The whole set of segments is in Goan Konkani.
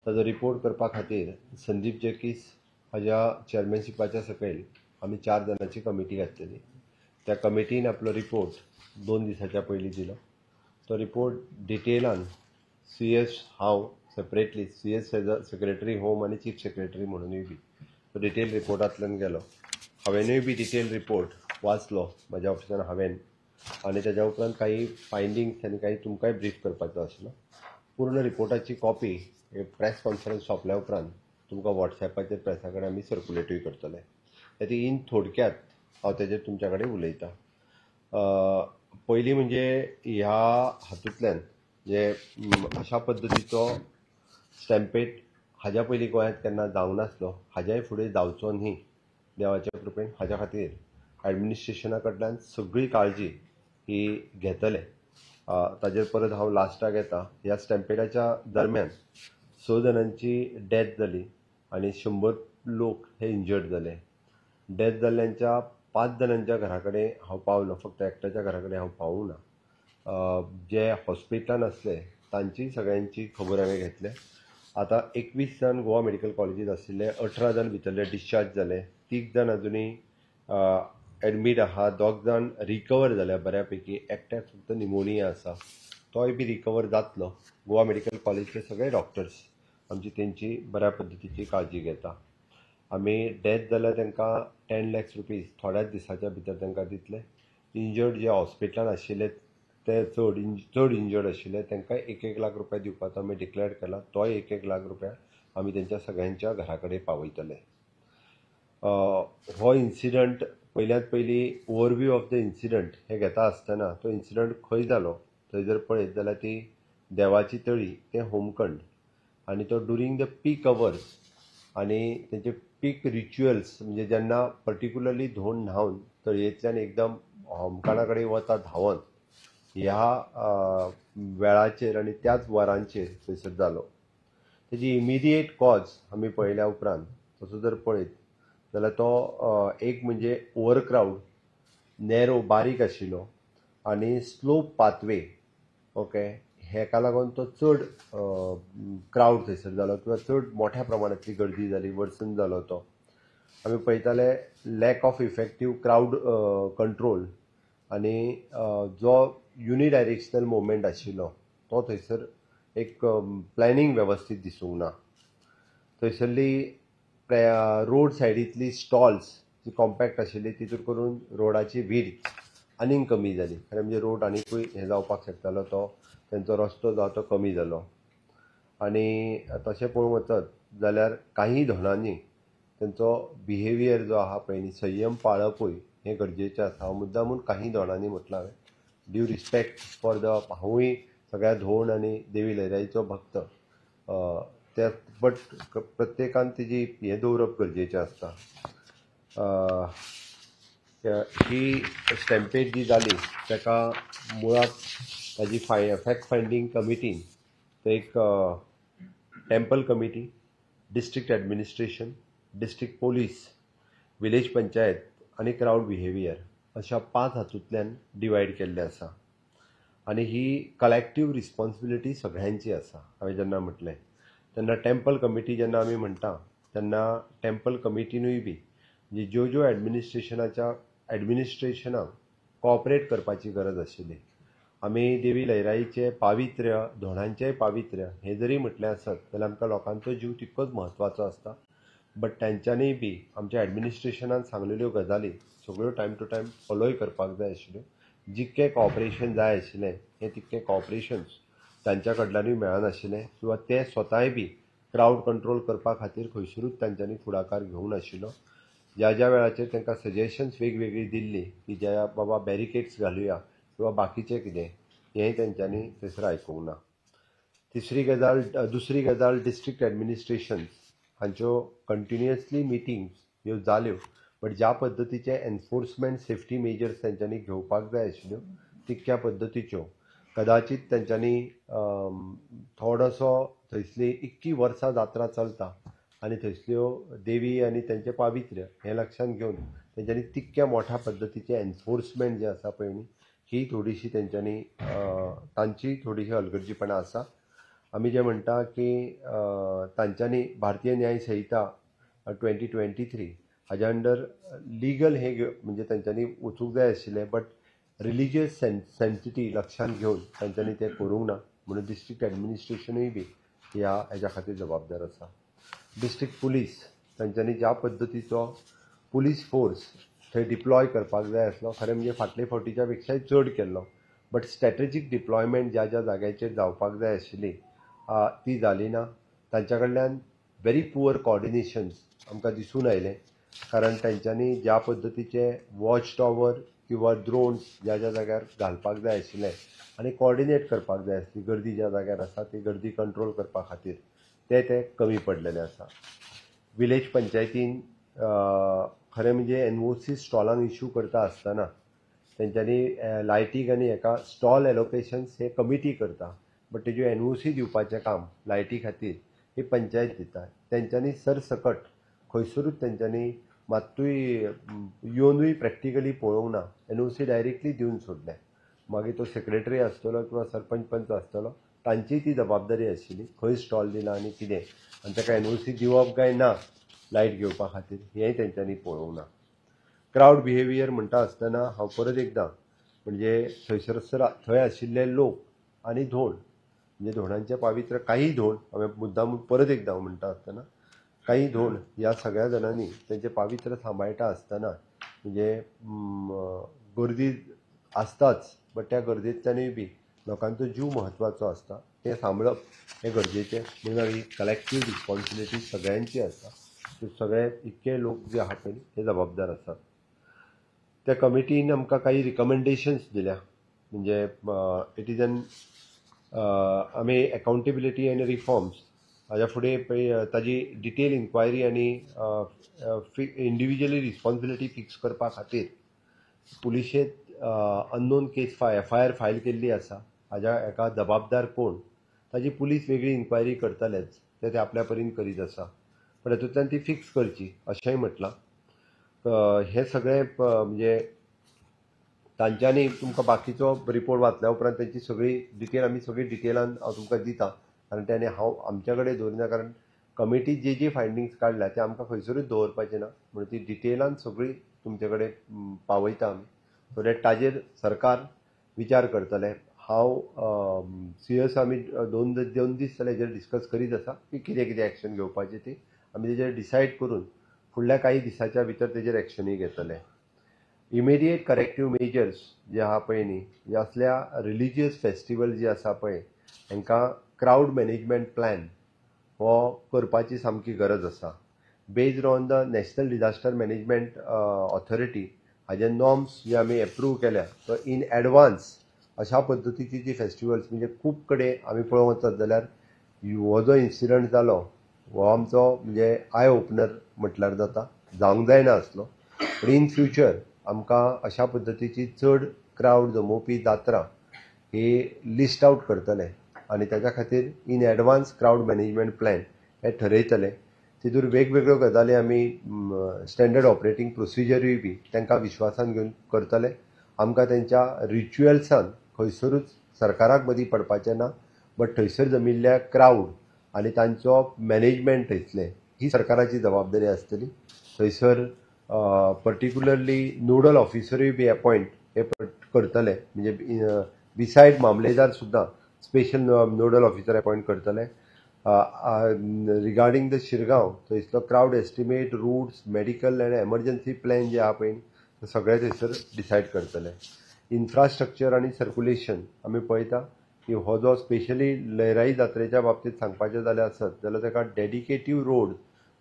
ताजो रिपोर्ट करपा खातीर संदीप जेकीस हाज्या चॅरमॅनशिपाच्या सकयल आमी 4 जाणांची कमिटी घातलेली. त्या कमिटीन आपलो रिपोर्ट 2 दिसाच्या पयलीं दिलो. तो रिपोर्ट डिटेलान सी एस हांव separately C S as a secretary home आनी चीफ सेक्रेटरी म्हणुनूय बी तो डिटेल रिपोर्टांतल्यान गेलो. हांवेंनूय बी डिटेल रिपोर्ट वाचलो म्हाज्या ऑफिसान हांवें, आनी ताज्या उपरांत काही फायंडींग्स आनी काही तुमकांय ब्रीफ करपाचो आसलो. पूर्ण रिपोर्टाची कॉपी प्रेस कॉन्फरन्स सोंपल्या उपरांत तुमकां वॉट्सॅपाचेर प्रेसा कडेन आमी सर्कुलेटूय करतले. ते इन थोडक्यात हांव तेजेर तुमच्या कडेन उलयतां. पयलीं म्हणजे ह्या हातूंतल्यान जे अशा पद्दतीचो स्टॅम्पेड हाज्या पयलीं गोंयांत केन्ना जावंक नासलो, हाज्याय फुडें जावचो न्ही देवाच्या कृपेन, हाज्या खातीर एडमिनिस्ट्रेशना कडल्यान सगळी काळजी ही घेतले. ताजेर परत हांव लास्टाक येता. ह्या स्टॅम्पेडाच्या दरम्यान 6 जाणांची डेथ जाली आनी 100 लोक हे इंजर्ड जाले. डेथ जाल्ल्यांच्या 5 जाणांच्या घरा कडेन हांव पावलो, फक्त एकट्याच्या घरा कडेन हांव पावूंक ना. जे हॉस्पिटलान आसले तांची सगळ्यांची खबर हांवें घेतल्या. आतां 21 जाण गोवा मेडिकल कॉलेजींत आशिल्ले, 18 जाण भितरले डिस्चार्ज जाले, 3 जाण अजुनूय एडमीट आहा, 2 जाण रिकवर जाल्या बऱ्या पैकी, एकट्याक फक्त निमोनिया आसा, तोय बी रिकवर जातलो. गोवा मेडिकल कॉलेजीचे सगळे डॉक्टर्स आमची तेंची बऱ्या पद्दतीची काळजी घेता. आमी डेथ जाल्यार तांकां 10 lakhs rupees थोड्याच दिसाच्या भितर तांकां दितले. इंजर्ड जे हॉस्पिटलान आशिल्ले ते चड इंजर्ड आशिल्ले तांकां 1-1 लाख रुपया दिवपाचो आमी डिक्लेअर केला. तोय 1-1 लाख रुपया आमी तेंच्या सगळ्यांच्या घरा कडेन पावयतले. हो इन्सिडंट पयल्यांत पयलीं ओवरव्यू ऑफ the incident हें घेता आसतना तो इन्सिडंट खंय जालो थंय जर पळयत जाल्यार ती देवाची तळी तें होमखंड आनी तो ड्युरींग the peak hours आनी तेंचे पीक रिच्युअल्स म्हणजे जेन्ना पर्टिक्युलरली धोंड न्हांवन तळयेंतल्यान एकदम होमखणा कडेन वता धांवन ह्या वेळाचेर आनी त्याच वरांचेर थंयसर जालो. तेजी इमिडिएट कॉज आमी पळयल्या उपरांत तसो जर पळयत जाल्यार तो एक म्हणजे ओवरक्रावड, नॅरो बारीक आशिल्लो आनी स्लोप पाथवे, ओके, हेका लागून तो चड क्रावड थंयसर जालो किंवा चड मोठ्या प्रमाणांतली गर्दी जाली, वर्सन जालो तो. आमी पळयताले lack of effective crowd control आनी जो युनिडायरेक्शनल मुवमेंट आशिल्लो तो थंयसर एक प्लॅनिंग वेवस्थीत दिसूंक ना. थंयसरली रोड सायडींतली स्टॉल्स जी कॉम्पॅक्ट आशिल्ली तितूर करून रोडाची विड्थ आनीक कमी जाली. खरें म्हणजे रोड आनीकूय हें जावपाक शकतालो, तो तेंचो रस्तो जो तो कमी जालो. आनी तशें पळोवंक वचत जाल्यार काही धोणांनी तेंचो बिहेवियर जो आहा पळय न्ही, संयम पाळपूय हें गरजेचें आसा. हांव मुद्दाम म्हूण काही धोणांनी म्हटलां हांवें, ड्यू रिस्पेक्ट फॉर the, हांवूय सगळ्या धोण आनी देवी लयराईचो भक्त त्या, बट प्रत्येकान तेजी हें दवरप गरजेचें आसता. ही स्टॅम्पेड जी जाली ताका मुळांत ताजी फॅक्ट फायंडींग कमिटीन एक temple committee, district administration, district police, village panchayat आनी क्रावड बिहेवियर अशा 5 हातूंतल्यान डिवायड केल्लें आसा. आनी ही कलेक्टीव रिस्पॉन्सिबिलिटी सगळ्यांची आसा. हांवें जेन्ना म्हटलें तेन्ना टेम्पल कमिटी जेन्ना आमी म्हणटा तेन्ना टेम्पल कमिटीनूय बी म्हणजे ज्यो ज्यो एडमिनिस्ट्रेशनाक कॉपरेट करपाची गरज आशिल्ली. आमी देवी लयराईचें पावित्र्य, धोणांचेंय पावित्र्य हें जरी म्हटलें आसत जाल्यार आमकां लोकांचो जीव तितकोच म्हत्वाचो आसता. बट तेंच्यांनीय बी आमच्या एडमिनिस्ट्रेशनान सांगलेल्यो गजाली सगळ्यो टायम टू टायम फॉलोय करपाक जाय आशिल्ल्यो. जितकें कॉपरेशन जाय आशिल्लें हें तितकें कॉपरेशन तांच्या कडल्यानूय मेळनाशिल्लें किंवा ते स्वताय बी क्रावड कंट्रोल करपा खातीर खंयसरूच तांच्यांनी फुडाकार घेवंक नाशिल्लो. ज्या ज्या वेळाचेर तांकां सजेशन्स वेगवेगळी दिल्ली की ज्या बाबा बॅरिकेड्स घालुया किंवा बाकीचें कितें, हेंय तेंच्यांनी थंयसर आयकूंक ना. दुसरी गजाल डिस्ट्रिक्ट एडमिनिस्ट्रेशन हांच्यो कंटिन्युअसली मिटिंग्स ह्यो जाल्यो, बट ज्या पद्दतीचे एनफोर्समेंट सेफ्टी मेजर्स तेंच्यांनी घेवपाक जाय आशिल्ल्यो तितक्या पद्दतीच्यो कदाचित तेंच्यांनी थोडोसो थंयसली इतकी वर्सां जात्रा चलता आनी थंयसल्यो देवी आनी तेंचें पावित्र्य हें लक्षांत घेवन तेंच्यांनी तितक्या मोठ्या पद्दतीचें एनफोर्समेंट जें आसा पळय न्ही, ही थोडीशी तेंच्यांनी तांची थोडीशी हलगर्जीपणां आसा. आमी जें म्हणटा की तांच्यांनी भारतीय न्याय संहिता 2023 हाज्या अंडर लिगल हे म्हणजे तांच्यांनी वचूंक जाय आशिल्लें, बट रिलिजियस सेन्सिटी लक्षांत घेवन तांच्यांनी तें करूंक ना. म्हणून डिस्ट्रिक्ट एडमिनिस्ट्रेशनूय बी ह्या हेज्या खातीर जबाबदार आसा. डिस्ट्रिक्ट पुलीस तांच्यांनी ज्या पद्दतीचो पुलीस फोर्स थंय डिप्लॉय करपाक जाय आसलो, खरें म्हणजे फाटले फावटीच्या पेक्षाय चड केल्लो, बट स्ट्रॅटेजीक डिप्लॉयमेंट ज्या ज्या जाग्याचेर जावपाक जाय आशिल्ली ती जाली ना. तांच्या कडल्यान व्हेरी पुअर कॉर्डिनेशन्स आमकां दिसून आयलें, कारण तांच्यांनी ज्या पद्दतीचे वॉच टॉवर किंवा ड्रोन्स ज्या ज्या जाग्यार घालपाक जाय आशिल्लें आनी कॉर्डिनेट करपाक जाय आसली, गर्दी ज्या जाग्यार आसा ती गर्दी कंट्रोल करपा खातीर ते ते कमी पडलेले आसा. विलेज पंचायतीन खरें म्हणजे एनओसी स्टॉलांक इशू करता आसतना तेंच्यांनी लायटीक आनी हेका स्टॉल एलोकेशन्स हे कमिटी करता, बट तेज्यो एनओसी दिवपाचें काम लायटी खातीर ही पंचायत दिता. तेंच्यांनी सरसकट खंयसरूच तेंच्यांनी मात्तूय येवनूय प्रॅक्टिकली पळोवंक ना, एनओसी डायरेक्टली दिवन सोडलें. मागीर तो सेक्रेटरी आसतलो किंवा सरपंच पंच आसतलो तांची ती जबाबदारी आशिल्ली खंय स्टॉल दिला आनी कितें, आनी ताका एनओसी दिवप काय ना लायट घेवपा खातीर हेंय तेंच्यांनी पळोवंक ना. क्रावड बिहेवियर म्हणटा आसतना हांव परत एकदां म्हणजे थंयसर थंय आशिल्ले लोक आनी धोंड म्हणजे धोंडांचें पावित्र्य काही धोंड हांवें मुद्दाम परत एकदां म्हणटा आसतना काही धोंड ह्या सगळ्या जाणांनी तेंचें पावित्र्य सांबाळटा आसतना म्हणजे गर्दी आसताच, बट त्या गर्देंतल्यानूय बी लोकांचो जीव म्हत्वाचो आसता, तें सांबाळप हें गरजेचें. म्हणून ही कलेक्टीव रिस्पॉन्सिबिलिटी सगळ्यांची आसता, सगळे इतके लोक जे आहा पळय ते जबाबदार आसात. त्या कमिटीन आमकां काही रिकमेंडेशन्स दिल्या, म्हणजे it is an आमी अकाउंटेबिलिटी आनी रिफॉर्म्स हाज्या फुडें पळय ताजी डिटेल इन्क्वायरी आनी इंडिविज्युअली रिस्पॉन्सिबिलिटी फिक्स करपा खातीर पुलिशेंत अननोन केस एफआयआर फायल केल्ली आसा. हाज्या एका जबाबदार कोण ताजी पुलीस वेगळी इन्क्वायरी करतलेच, ते आपल्या परीन करीत आसा, पण हेतूंतल्यान ती फिक्स करची अशेंय म्हटलां. हें सगळें म्हणजे तांच्यांनी तुमकां बाकीचो रिपोर्ट वाचल्या उपरांत तेंची सगळी डिटेल आमी सगळी डिटेलान हांव तुमकां दिता, कारण तेणे हांव आमच्या कडेन दवरिना, कारण कमिटी जी जी फायंडींग्स काडल्या ते आमकां खंयसरूच दवरपाचें ना, म्हणून ती डिटेलान सगळी तुमचे कडेन पावयता आमी, सो that ताजेर सरकार विचार करतलें. हांव सिरियस आमी दोन दीस जाले हेजेर डिस्कस करीत आसा की कितें कितें एक्शन घेवपाचें ती आमी तेजेर डिसायड करून फुडल्या काही दिसाच्या भितर तेजेर एक्शनूय घेतले. इमिडिएट करेक्टीव मेजर्स जे आहा पळय न्ही, असल्या रिलिजियस फेस्टिवल जे आसा पळय हेंकां क्रावड मॅनेजमेंट प्लॅन हो करपाची सामकी गरज आसा. Based on the national disaster management authority हाजे नॉर्म्स जे आमी एप्रूव केल्या तो इन एडवान्स अशा पद्दतीची जी फेस्टिवल्स म्हणजे खूब कडेन आमी पळोवंक वचत जाल्यार हो जो इन्सिडंट जालो हो आमचो म्हणजे I opener म्हटल्यार जाता, जावंक जायना आसलो, पूण इन फ्युचर आमकां अशा पद्दतीची चड क्रावड जमोवपी जात्रा ही लिस्ट आवट करतले आनी ताच्या खातीर in advance crowd management plan हे ठरयतले. तितूर वेगवेगळ्यो गजाली आमी स्टँडर्ड ऑपरेटींग प्रोसिजरूय बी तांकां विश्वासान घेवन करतले. आमकां तेंच्या रिच्युअल्सान खंयसरूच सरकाराक मदीं पडपाचें ना, बट थंयसर जमिल्ल्या क्रावड आनी तांचो मॅनेजमेंट थंयसलें ही सरकाराची जबाबदारी आसतली. थंयसर पर्टिक्युलरली नोडल ऑफिसरूय बी अपॉयंट हे करतले, म्हणजे बिसायड मामलेदार सुद्दां स्पेशल नोडल ऑफिसर अपॉयंट करतले. Regarding the Shirgaon थंयसलो crowd estimate, routes, medical and emergency plan जे आहा पळय ते सगळे थंयसर डिसायड करतले. इन्फ्रास्ट्रक्चर आनी सर्क्युलेशन आमी पळयता की हो जो स्पेशली लयराई जात्रेच्या बाबतींत सांगपाचें जाल्यार आसत जाल्यार ताका डेडिकेटीव रोड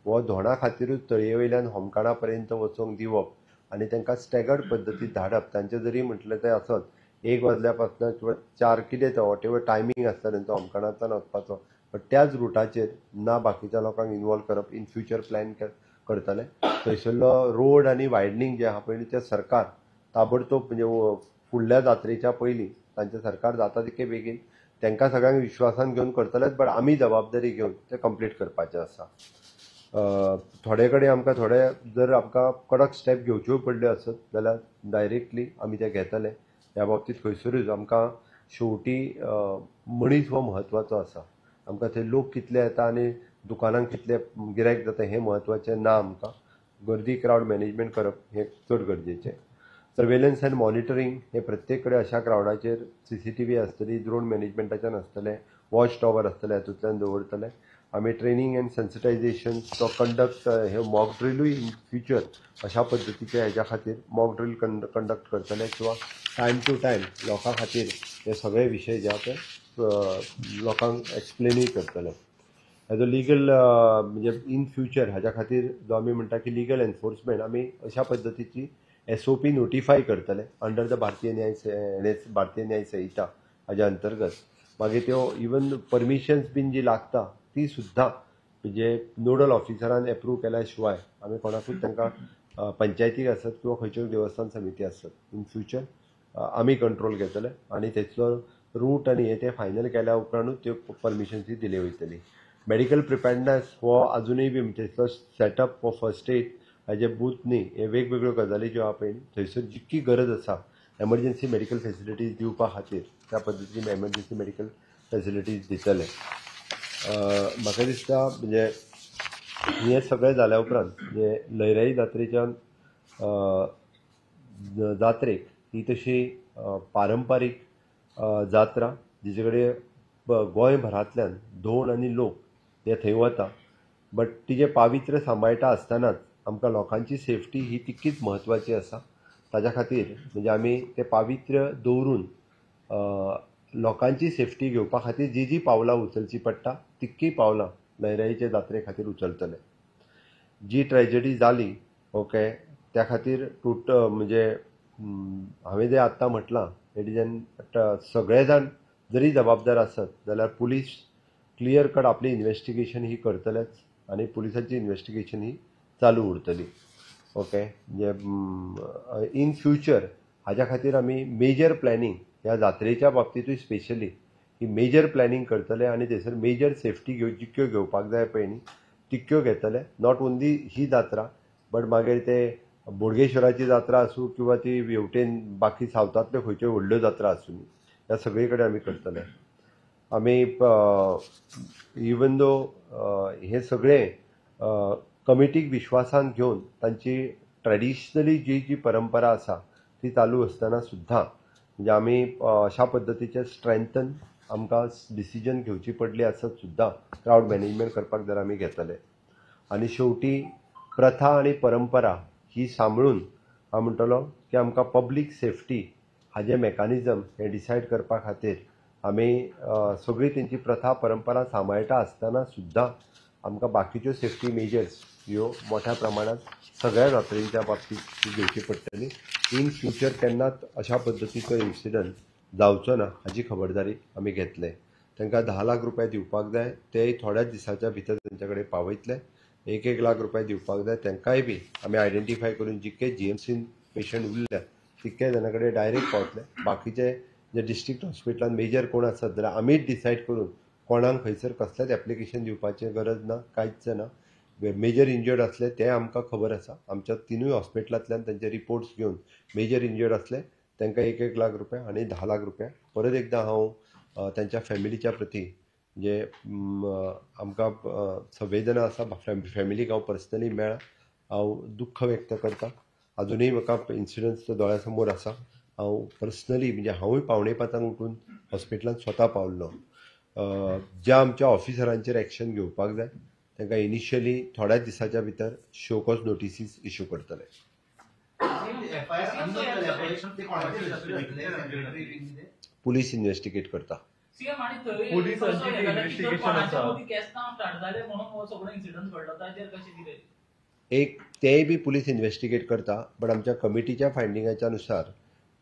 हो धोंडा खातीरूच तळये वयल्यान होमकाणा पर्यंत वचोंक दिवप आनी तांकां स्टॅगर्ड पद्दतीन धाडप. तांचें जरी म्हटलें तें आसत 1 वाजल्या पासून किंवा 4 कितें तो what ever timing आसता तेंचो होमखणांतल्यान वचपाचो, बट त्याच रुटाचेर ना बाकीच्या लोकांक इनवॉल्व करप इन फ्युचर प्लॅन करतले. थंयसरलो रोड आनी वायडनींग जें आहा पळय तें सरकार ताबडतोब म्हणजे फुडल्या जात्रेच्या पयलीं तांचें सरकार जाता तितके बेगीन तांकां सगळ्यांक विश्वासान घेवन करतलेच, बट आमी जबाबदारी घेवन तें कंप्लीट करपाचें आसा. थोडे कडेन आमकां थोडे जर आमकां कडक स्टेप घेवच्यो पडल्यो आसत जाल्यार डायरेक्टली आमी ते घेतले. ह्या बाबतींत खंयसरूच आमकां शेवटी मनीस हो म्हत्वाचो आसा आमकां थंय लोक कितले येता आनी दुकानांक कितले गिरायक जाता हें म्हत्वाचें ना. आमकां गर्दी क्रावड मॅनेजमेंट करप हें चड गरजेचें. सर्वेलन्स अँड मॉनिटरींग हे प्रत्येक कडेन अशा क्रावडाचेर CCTV आसतली, ड्रोन मॅनेजमेंटाच्यान आसतलें, वॉच टॉवर आसतले, हातूंतल्यान दवरतले. आमी ट्रेनींग अँड सेन्सिटायझेशन तो कंडक्ट हे मॉक ड्रिलूय इन फ्युचर अशा पद्दतीचे हेज्या खातीर मॉक ड्रील कंडक्ट करतले किंवा टायम टू टायम लोकां खातीर हे सगळे विशय जे आहा ते लोकांक एक्सप्लेनूय करतले. हेजो लिगल म्हणजे इन फ्युचर हाज्या खातीर जो आमी म्हणटा की लिगल एनफोर्समेंट आमी अशा पद्दतीची SOP notify करतले अंडर the भारतीय न्याय संहिता हाज्या अंतर्गत. मागीर त्यो इवन परमिशन्स बीन जी लागता ती सुद्दां म्हणजे नोडल ऑफिसरान एप्रूव केल्या शिवाय आमी कोणाकूच तांकां पंचायतीक आसत किंवा खंयच्यो देवस्थान समिती आसत इन फ्युचर आमी कंट्रोल घेतले आनी तेचो रूट आनी हे ते फायनल केल्या उपरांतूच त्यो परमिशन्स दिली वयतली. मेडिकल प्रिपेर्डनेस हो आजुनूय बी थंयसर सेटअप हो फर्स्ट एड हाजे बूथ न्ही, हे वेगवेगळ्यो गजाली ज्यो आहा पळय थंयसर जितकी गरज आसा एमर्जन्सी मेडिकल फेसिलिटीज दिवपा खातीर त्या पद्दतीन एमर्जन्सी मेडिकल फेसिलिटीज दितले. म्हाका दिसता म्हणजे हें सगळें जाल्या उपरांत म्हणजे लयराई जात्रेच्यान जात्रेक ही तशी पारंपारीक जात्रा जिचे कडेन गोंयभरांतल्यान धोण आनी लोक हे थंय वता, बट तिजें पावित्र्य सांबाळटा आसतनाच आमकां लोकांची सेफ्टी ही तितकीच म्हत्वाची आसा. ताज्या खातीर म्हणजे आमी तें पावित्र्य दवरून लोकांची सेफ्टी घेवपा खातीर जी जी पावलां उचलची पडटा तितकी पावलां लयराईचे जात्रे खातीर उचलतले. जी ट्रेजडी जाली ओके त्या खातीर टोटल म्हणजे हांवें जें आत्तां म्हटलां it is an सगळे जाण जरी जबाबदार आसत जाल्यार पुलीस क्लियर कट आपली इन्वेस्टिगेशन ही करतलेच आनी पुलिसांची इन्वेस्टिगेशन ही चालू उरतली. ओके म्हणजे इन फ्युचर हाज्या खातीर आमी मेजर प्लॅनिंग ह्या जात्रेच्या बाबतींतूय स्पेशली ही मेजर प्लॅनिंग करतले आनी थंयसर मेजर सेफ्टी जितक्यो घेवपाक जाय पळय न्ही तितक्यो घेतले. Not only ही जात्रा बट मागीर ते बोडगेश्वराची जात्रा आसूं किंवा ती हेवटेन बाकी सावथांतल्यो खंयच्यो व्हडल्यो जात्रा आसूं ह्या सगळे कडेन आमी करतले. आमी इवन दो हे सगळे कमिटीक विश्वासान घेवन तांची ट्रेडिशनली जी जी परंपरा आसा ती चालू आसतना सुद्दां म्हणजे आमी अशा पद्दतीचे स्ट्रेंथन आमकां डिसिजन घेवची पडली आसत सुद्दां क्रावड मॅनेजमेंट करपाक जर आमी घेतले. आनी शेवटी प्रथा आनी परंपरा ही सांबाळून हांव म्हणटलो की आमकां पब्लीक सेफ्टी हाजें मॅकानिजम हें डिसायड करपा खातीर आमी सगळी तेंची प्रथा परंपरा सांबाळटा आसतना सुद्दां आमकां बाकीच्यो सेफ्टी मेजर्स ह्यो मोठ्या प्रमाणात सगळ्या जात्रेच्या बाबतींत घेवची पडटली. इन फ्युचर केन्नाच अशा पद्दतीचो इन्सिडंट जावचो ना हाजी खबरदारी आमी घेतले. तांकां 10 लाख रुपया दिवपाक जाय ते थोड्याच दिसाच्या भितर तेंच्या कडेन पावयतले. 1-1 लाख रुपया दिवपाक जाय तांकांय बी आमी आयडेंटिफाय करून जितके GMCन पेशंट उरल्या तितके जाणां कडेन डायरेक्ट पावतले. बाकीचे जे डिस्ट्रिक्ट हॉस्पिटलान मेजर कोण आसत जाल्यार आमीच डिसायड करून कोणाक खंयसर कसलेंच एप्लिकेशन दिवपाचें गरज ना, कांयच ना. मेजर इंजर्ड आसले ते आमकां खबर आसा, आमच्या 3 हॉस्पिटलांतल्यान तांचे रिपोर्ट्स घेवन मेजर इंजर्ड आसले तांकां 1-1 लाख रुपया आनी 10 लाख रुपया. परत एकदां हांव तांच्या फॅमिलीच्या प्रती म्हणजे आमकां संवेदना आसा, फॅमिलीक हांव पर्सनली मेळ्ळा, हांव दुख्ख व्यक्त करता. आजुनूय म्हाका इन्सिडंट्स दोळ्या समोर आसा. हांव पर्सनली म्हणजे हांवूय 4:45 उठून हॉस्पिटलांत स्वता पावल्लो. ज्या आमच्या ऑफिसरांचेर एक्शन घेवपाक जाय तांकां इनिशियली थोड्याच दिसाच्या भितर शो कॉज नोटिसीस इश्यू करतले. पुलीस इन्व्हेस्टिगेट करता. एक तेय बी पुलीस इन्व्हेस्टिगेट करता, बट आमच्या कमिटीच्या फायंडिंगाच्या नुसार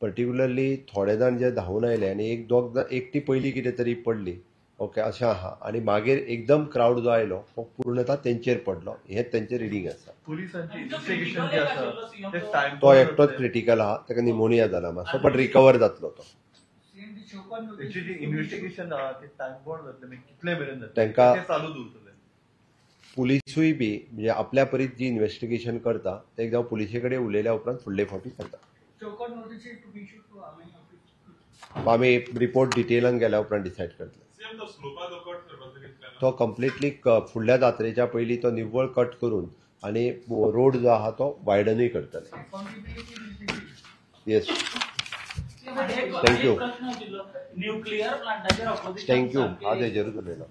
पर्टिक्युलरली थोडे जाण जे धांवून आयले आनी एक दोग एकटी पयली कितें तरी पडली ओके अशें आहा आनी मागीर एकदम क्रावड जो आयलो हो पूर्णता तेंचेर पडलो, हें तेंचें रिडींग आसा. तो एकटोच क्रिटिकल आहा, ताका निमोनिया जाला मातसो, बट रिकवर जातलो तो. तांकां पुलिसूय बी म्हणजे आपल्या परीत जी इन्व्हेस्टिगेशन करता ते एकदां पुलिसे कडेन उलयल्या उपरांत फुडले फावटी करता. आमी रिपोर्ट डिटेलान गेल्या उपरांत डिसायड करतले. तो कंप्लिटली फुडल्या जात्रेच्या पयलीं तो निव्वळ कट करून आनी रोड जो आहा तो वायडनूय करतले. Yes, thank you. Nuclear प्लांटाचेर thank you. हांव तेजेरूच उलयलो.